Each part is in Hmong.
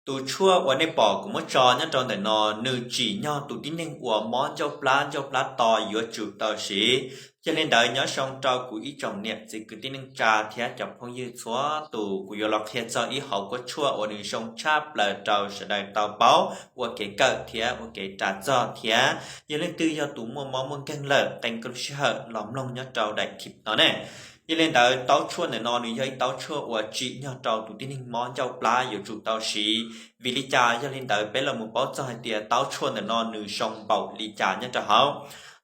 Tus tshuaj uas nej pom kuv muab tso nyob rau ntawm no, nws tsim nyog tus tib neeg uas mob ncauj plab, ncauj plab to yuav tsum tau siv. Yog li ntawd, nyob zoo rau kuv ib tsoom niam txiv kwv tij neej tsa thiab cov phooj ywg txhua tus, kuv yuav los qhia txog ib hom kuab tshuaj uas nws zoo tshaj plaws rau sawv daws tau paub ua kev kawm thiab ua kev ras txog thiab. Yog leej twg yog tus muaj mob muaj nkeeg lawm, qee koj lub sij hawm los mloog nyob rau daim clip no ne. Yog li ntawd, taub tshuaj ntawm no nws yog ib taub tshuaj uas tsim nyog rau tus tib neeg mob ncauj plab yuav tsum tau siv. Vim li cas? Yog li ntawd, peb los mus paub txog hais tias taub tshuaj ntawm no nws zoo npaum li cas nyob rau hauv.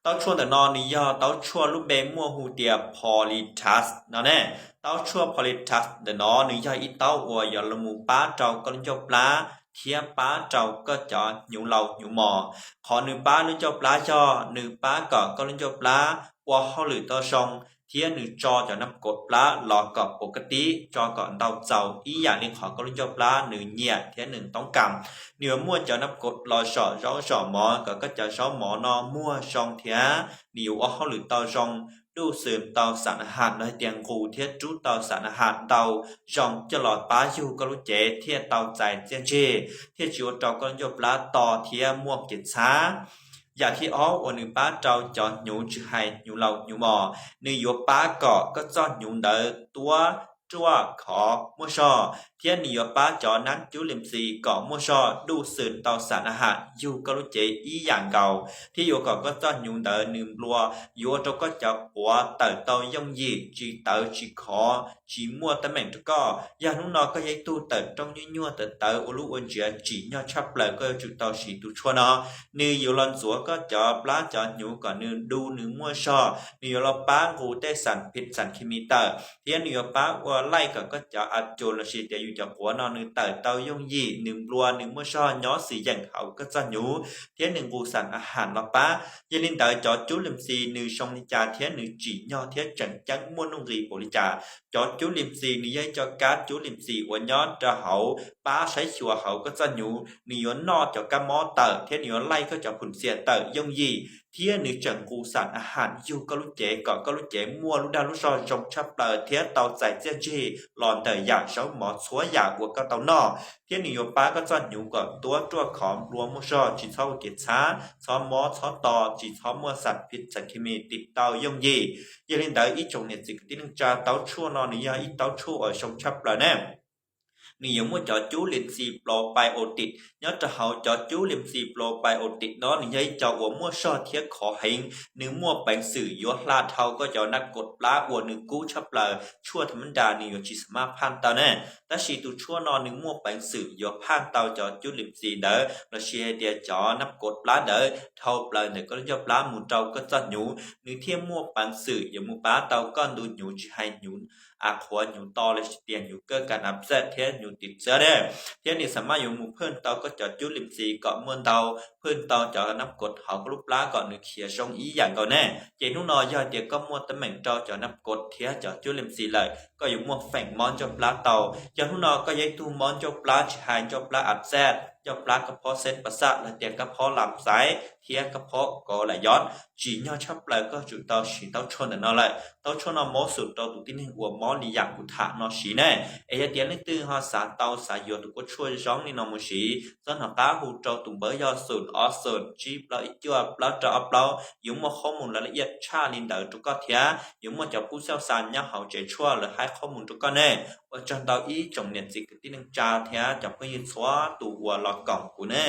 Taub tshuaj ntawm no nws yog taub tshuaj lub npe muaj hu tias Polytouch no ne. Taub tshuaj Polytouch ntawm no nws yog ib taub uas yuav los mus pab rau koj lub ncauj plab thiab pab rau koj cov hnyuv laus hnyuv mos. Qhov nws pab lub ncauj plab yog nws pab kom koj lub ncauj plab ua hauj lwm tau zoo, thiab nws tso cov nab kod plab los kom pus kab tib, tso kom ntau txaus ib yam li qhov koj lub ncauj plab nws nyiam thiab nws toob kas. Nws yuav muaj cov nab kod los zom zaub zom mov kom koj cov zaub mov no muag zoo thiab nws yuav ua hauj lwm tau zoo, dub xwm tau xam na has los hais tias nqus thiab rub tau xam na has ntau zoo coj los pab yug koj lub cev thiaj tau txais txiaj ntsig, thiaj tsis ua rau koj lub ncauj plab to thiab muaj kev txhab. Yam thib ob uas nws pab rau cov hnyuv tsis hais hnyuv laus hnyuv mos, nws yuav pab kom koj txoj hnyuv ntawd tuab, ruaj, khov, muaj zog, thiab nws yuav pab cov nab cub lim xis kom muaj zog, dub xwm tau xam na has yug koj lub cev ib yam nkaus, thiab yuav kom koj txoj hnyuv ntawd nws nplua, yuav ua rau koj cov quav tawm tau yooj yim, tsis tawv tsis khov, tsis muaj teeb meem rau koj. Yog hnub no koj yog ib tug tawm rooj nyuaj nyuaj tawv tawv ua lub ua ntsiav, tsim nyog tshaj plaws koj yuav tsum tau siv tus tshuaj no. Nws yuav los ntxuav koj cov plab cov hnyuv kom nws du nws muaj zog, nws yuav los pab nqus tej xam phim xam khi mi tawm, thiab nws yuav pab ua laij kom koj cov a cus lossis tias yus cov quav no nws tawm tau yooj yim, nws nplua nws muaj zog nyob xwm yeem hauv koj txoj hnyuv, thiab nws nqus xam a has los pab. Yog li ntawd, cov cub lim xis nws zoo li cas thiab nws tsim nyog thiab tseem ceeb muaj nuj nqis npaum li cas? Cov cub lim xis nws yog ib co kab cub lim xis uas nyob rau hauv pab saib xyuas hauv koj txoj hnyuv, nws yuav noj cov kab mob tawm thiab nws yuav laij koj cov phum xiam tawm yooj yim, thiab nws tseem nqus xam a has yug koj lub cev kom koj lub cev muaj lub dag lub zog zoo tshaj plaws thiab tau txais txiaj ntsig los ntawm yam zaub mov txhua yam uas koj tau noj, thiab nws yuav pab koj txoj hnyuv kom tuab ruaj khov nplua muaj zog, tsis txhob ua kev txhab, txhob mob txhob to, tsis txhob muaj xam phim xam khi mi tiv tau yooj yim. Yog li ntawd, ib tsoom niam txiv kwv tij neej tsa, taub tshuaj no nws yog ib taub tshuaj uas zoo tshaj plaws ne. Nws yuav muaj cov cub lim xis probiotic. Nyob rau hauv cov cub lim xis probiotic no nws yog ib co uas muaj zog thiab khov heev, nws muaj peev xwm yuav hla dhau koj cov nab kod plab uas nws kub tshaj plaws, tshuaj tham mab nras nws yuav tsis xam maj phaj tau ne. Tab sis tus tshuaj no nws muaj peev xwm yuav phaj tau cov cub lim xis ntawd lossis hais tias cov nab kod plab ntawd dhau plaws ntawm koj lub ncauj plab mus rau koj txoj hnyuv, nws thiaj muaj peev xwm yuav mus pab tau koj ntu hnyuv tsis hais hnyuv a qhuav, hnyuv to lossis tias hnyuv kawj kas na pxaj thiab hnyuv tim txwv ne. Thiab nws xam maj yuav mus phaj tau koj cov cub lim xis kom muaj ntau, phaj tau cov nab kod hauv koj lub plab kom nws khiav zoo ib yam nkaus ne. Ces hnub no yog hais tias koj muaj teeb meem rau cov nab kod thiab cov cub lim xis lawm, koj yuav muaj feem mob ncauj plab tau. Yog hnub no koj yog ib tug mob ncauj plab tsis hais ncauj plab a pxaj, ncauj plab kab phob xeeb pas xaj los tias kab phob lam xaiv thiab kab phob kov lam yov, tsim nyog tshaj plaws koj tsum tau siv taub tshuaj ntawm no lawm. Taub tshuaj no mob xum rau tus tib neeg uas mob li yam kuv tham no siv ne. Es yog tias leej twg ho xav tau xav yuav tus kuab tshuaj zoo li no mus siv, txhob hnov qab hu rau tus npawb yog xum ob xum tsib plaub ib cuaj plaub rau ob plaub, yuav muaj qhob mus lawv la iaj tshaj li ntawd rau koj thiab yuav muaj cov pub xauj xa nyob hauv tsev tshuaj lawv haib qhob mus rau koj ne. Ua tsaug ntau ib tsoom niam txiv kwv tij neej tsa thiab cov phooj ywg txhua tus uas los koom kuv ne.